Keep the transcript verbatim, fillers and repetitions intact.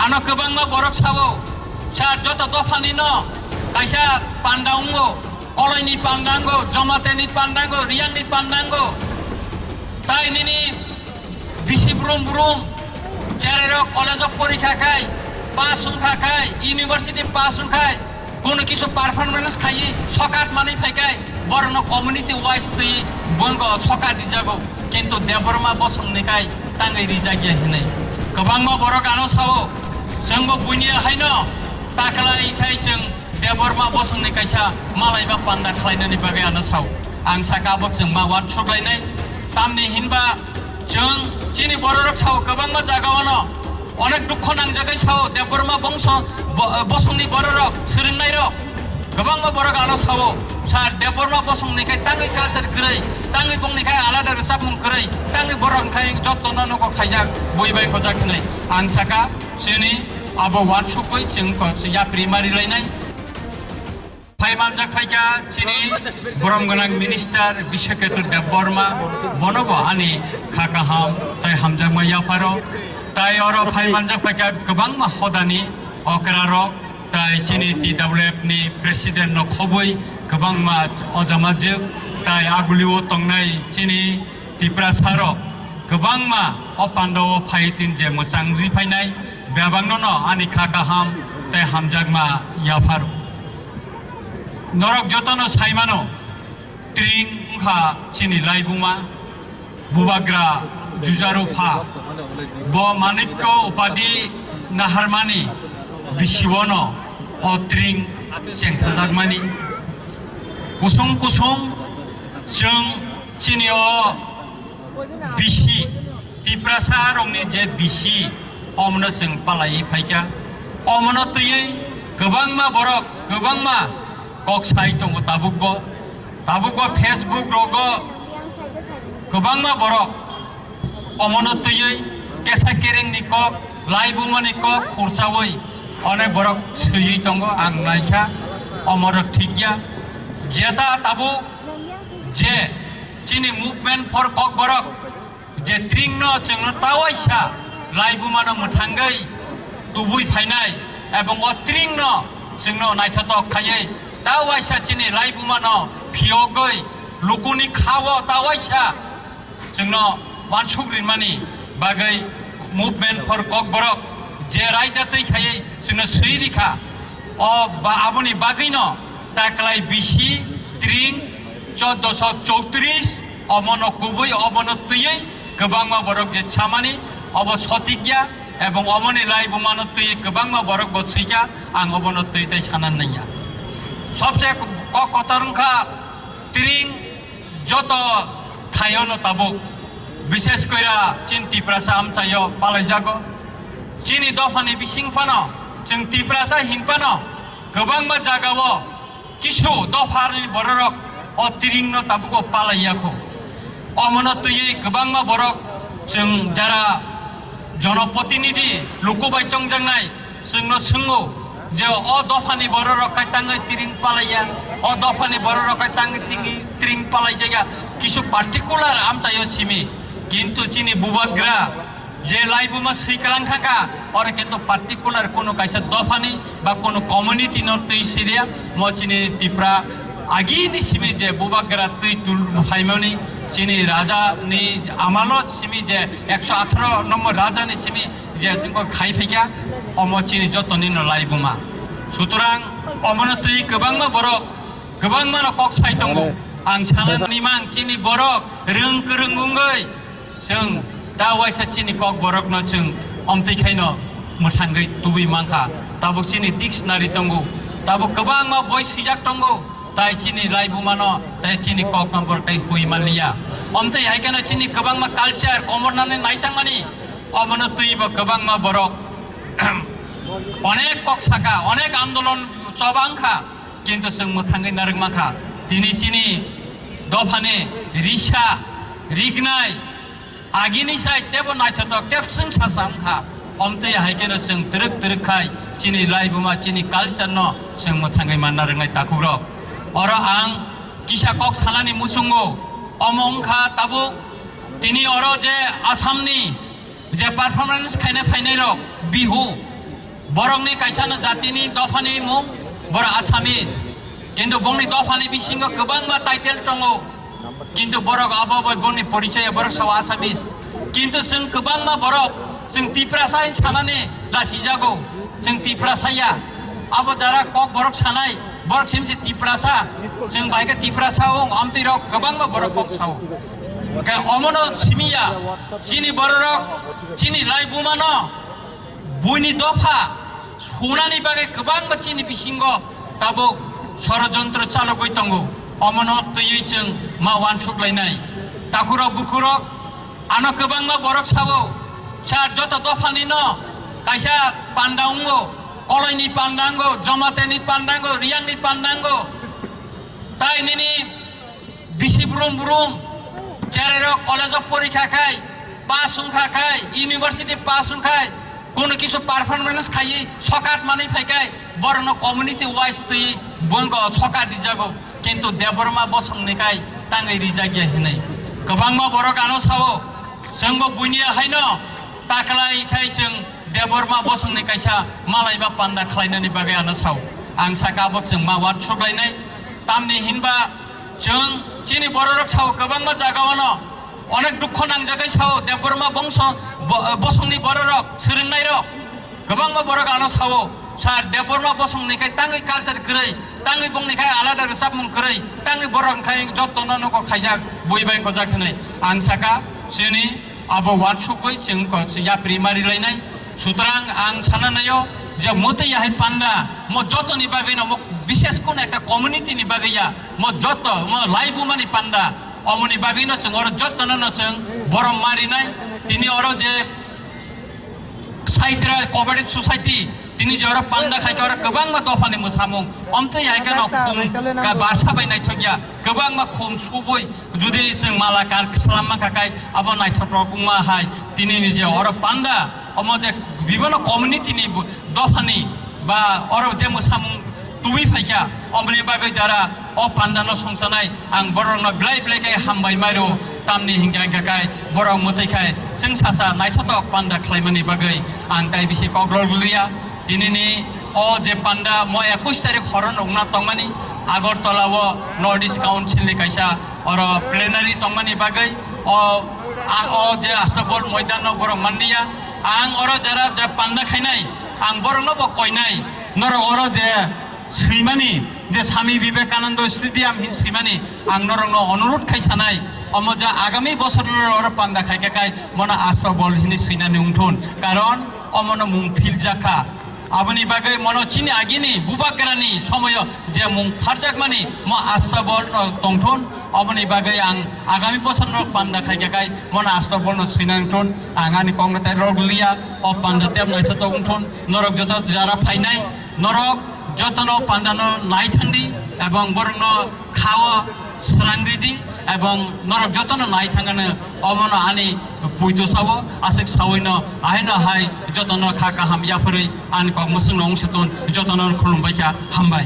Ano kwbangma borok sao, sir, joto dophani no kaisa panda wngo, Koloini panda wngo, Jomateni panda wngo, Riyangni panda wngo. Tai nini bisi brum brum, cherai rok college o porikha khai, pass wngkha khai, university pass wngkhai, kono kisu performance khaiwi sokat manwi phaikhai, borokno community wise twi bongko sokat rijago, kintu Debbarma bosongni khai tangwi rijakya hinwi. Kwbangma borok ano sao, chwngbo buini haino taklai khai chwng Debbarma bosongni kaisa malaiba panda khlainani bagwi ano sao. Ang saka abo chwng ma uansuk lainai, tamni hinba chwng chini bororok sao kwbangma jagao no onek dukho nangjagwi sao, Debbarma bongso bo-, bosongni bororok, swrwngnairok, kwbangma borok ano sao, sir, Debbarma bosongni khai tangwi culture kwrwi, tangwi bongni khai alada rwchapmung kwrwi, tangwi borok khai jotono nogo khaijak, bui bai khojak hinwi. Ang saka, chini abo uansukwi chwng ko yapri mari lainai. Phai manjak phaikha chini borom gwnang minister Biswaketu Debbarma, bonobo ani kha kaham tai hamjakma yapharo. Tai oro phai manjak phaikha kwbangma hodani okrarok, tai chini T W F ni president no khobwi kwbangma ojamajwk, tai agulio tongnai chini Tiprasarok kwbangma o pandao phai tin je mwchang ri phainai, bebakno no ani kha kaham tai hamjakma yapharo. Norok jotono saimano, Tring wngkha chini laibuma, bubagra Jujaru pha. Bo Manikko Upadi naharmani bisiwono o Tring chengsajakmani. Kusung kusung chwng chini o bisi, Tiprasa rokni je bisi, omono chwng palaiwi phaikha. Omono twiwi kwbangma borok, kwbangma kok sai tongo tabukbo. Tabukbo Facebook rogo kwbangma borok omono twiwi kesa kerengni kok, laibumani kok khursawi onek borok swiwi tongo, ang naikha, omorok thikya. Jeta tabuk je chini movement for Kokborok, je Tringno chwngno tawaisa laibumano mwthangwi tubui phainai, ebong o Tringno chwngno naithotok khaiwi tawaisa chini laibumano phiyogwi lukuni khao tawaisa chwngno uansuk rinmani bagwi Movement for Kokborok je raida twi khaiwi chwngno swi rikha, o ba aboni bagwino taklai bisi Tring choddoso chowtris, omono kubui, omono twiwi kwbangma borok je chamani, obo sotik ya, ebong omoni laibumano twiwi kwbangma borok bo swikha, ang obono twi tai sana nangya. Sobse kok kotor wngkha Tring joto thaio no tabuk, bishes koira chini Tiprasa amchaio palaijago. Chini dophani bising phano, chwng Tiprasa hin phano, kwbangma jagao kisu dophani bororok o Tringno tabugo palaiya kho. Omono twiwi kwbangma borok chwng jara jonoprotinidhi luku bai chongjaknai, chwngno swngo je o dophani bororok kai tangwi Tring palaiya, o dophani bororok kai tangwi Tring, Tring palaijakya, kisu particular amchaio simi, kintu chini bubagra je laibuma swi kalang thangkha, oro kintu particular kono kaisa dophani ba kono community no twi siriya, mo chini Tipra agini simi je bubagra twi tul phaimani, chini raja ni amalo simi je ekso atharo nombor raja ni simi je tungko khai phaikha, omo chini jotoni no laibuma. Sutrang omono twi kwbangma borok, kwbangma no kok sai tongo. Ang sana ni mang chini borok rwng kwrwng wngwi chwng ta waisa chini kok borokno chwng omtwi khaino mwthangwi tubui mankha. Tabuk chini dictionary tongo, tabuk kwbangma boi swijak tongo, tai chini laibumano, tai chini kokno borok tai hui manliya. Omtwi hai kheno chini kwbangma culture komornani naitangmani, omono twibo kwbangma borok onek kok saka, onek andolon choba wngkha, kintu chwng mwthangwi narwk mankha. Tini chini dophani risa, rignai, agini sai tebo naithotok, tebswng sacha wngkha. Omtwi hai kheno chwng twrwk twrwk khai chini laibuma, chini culture no chwng mwthangwi manna rwngnai takhukrok. Oro ang kisa kok sanani muchungo, omo wngkha tabuk tini oro je Assamni je performance khaina phainairok, Bihu, Borokni kaisano jatini dophani mung borok Assamese. Kintu bongni dophani bisingo kwbangma title tongo. Kintu borok abo bai bongni porichaya borok sao Assamese. Kintu chwng kwbangma borok chwng Tiprasa hin sanani lasijago. Chwng Tiprasa ya. Abo jara kok borok sanai borok simse Tiprasa. Chwng bai khe Tiprasa ong amtwi rok kwbangma borok kok sao. Khe omono simiya chini bororok chini laibumano buini dopha sunani bagwi kwbangma chini bisingo tabuk sorojontro chalogwi tongo. Omono twiwi chwng ma uansuk lainai. Takhurok bukhurok ano kwbangma borok sabo, sir, joto dophani no kaisa panda wngo, Koloini panda wngo, Jomateni panda wngo, Riyangni panda wngo. Tai nini bisi brum brum, cherai rok college o porikha khai, pass wngkha khai, university pass wngkhai, kono kisu performance khaiwi sokat manwi phaikhai, borokno community wise twi bongko sokat rijago, kintu Debbarma bosongni khai tangwi rijakya hinwi kwbangma borok ano sao. Chwngbo buini haino taklai khai chwng Debbarma bosongni kaisa malaiba panda khlainani bagwi ano sao. Ang saka abo chwng ma uansuk lainai. Tamni hinba chwng chini bororok sao kwbangma jagao no onek dukho nangjagwi sao Debbarma bongso bo-, bosongni bororok swrwngnairok kwbangma borok ano sao, sir, Debbarma bosongni khai tangwi culture kwrwi, tangwi bongni khai alada rwchapmung kwrwi, tangwi borok khai jottono nogo khaijak bui bai kojak hinwi ang saka chini abo uansukwi chwng ko yapri mari lainai. Sutrang ang sana naio je mwtwi yahai panda mo jotoni bagwi no mo bishes kono ekta community ni bagwi ya, mo joto mo laibumani panda, omoni bagwi no chwng oro jotono no chwng borom marinai. Tini oro je Saitra Cooperative Society tini je oro panda khai oro kwbangma dophani mwsamung omtwi hai kheno khum ka barsa bai naithokya kwbangma khum subui judi chwng mala kan khwslam mankha khai abo naithotok wngma hai tini ni je oro panda omo je bibino community ni dophani ba oro je mwsamung tubui phaikha, omoni bagwi jara o panda no songchanai ang borok no belai belai khe hambai mairo, tamni hinkhe hinkhe khai borok mwtwi khai chwng sacha naithotok panda khlaimani bagwi ang tai bisi kok lorliya. Tinini o je panda mo ekush tarik horo nukna tongmani Agartala o North East Council ni kaisa oro plenary tongmani bagwi o, a, o je Astabol moidan no borok manliya. Ang oro jara je panda khainai, ang borok no bo koinai, norok oro je swimani je Swami Vivekananda Stadium hin swimani, ang norok no onurodh khai sanai, omo je agami bosor norok oro panda khai khe khai mono Astabol hini swinani wngthun, karon omono mung philjakha. Aboni bagwi mono chini agini bubagrani somoyo je mung pharjakmani mo Astabol no tongthun, oboni bagwi ang agami bosor no panda khai khe khai mono Astabol no swinani wngthun, ang ani kok no tai rok liya, o panda tep naithotok wngthun, norok joto jara phainai, norok jotono pandano nai thangdi ebong borokno khao srang ridi ebong norok jotono nai thangano omono ani puitu sao aswk saoino ahaino hai jotono kha kaham yapharwi ani kok mwswkno wngsuktun jotono khulumbai kha hambai.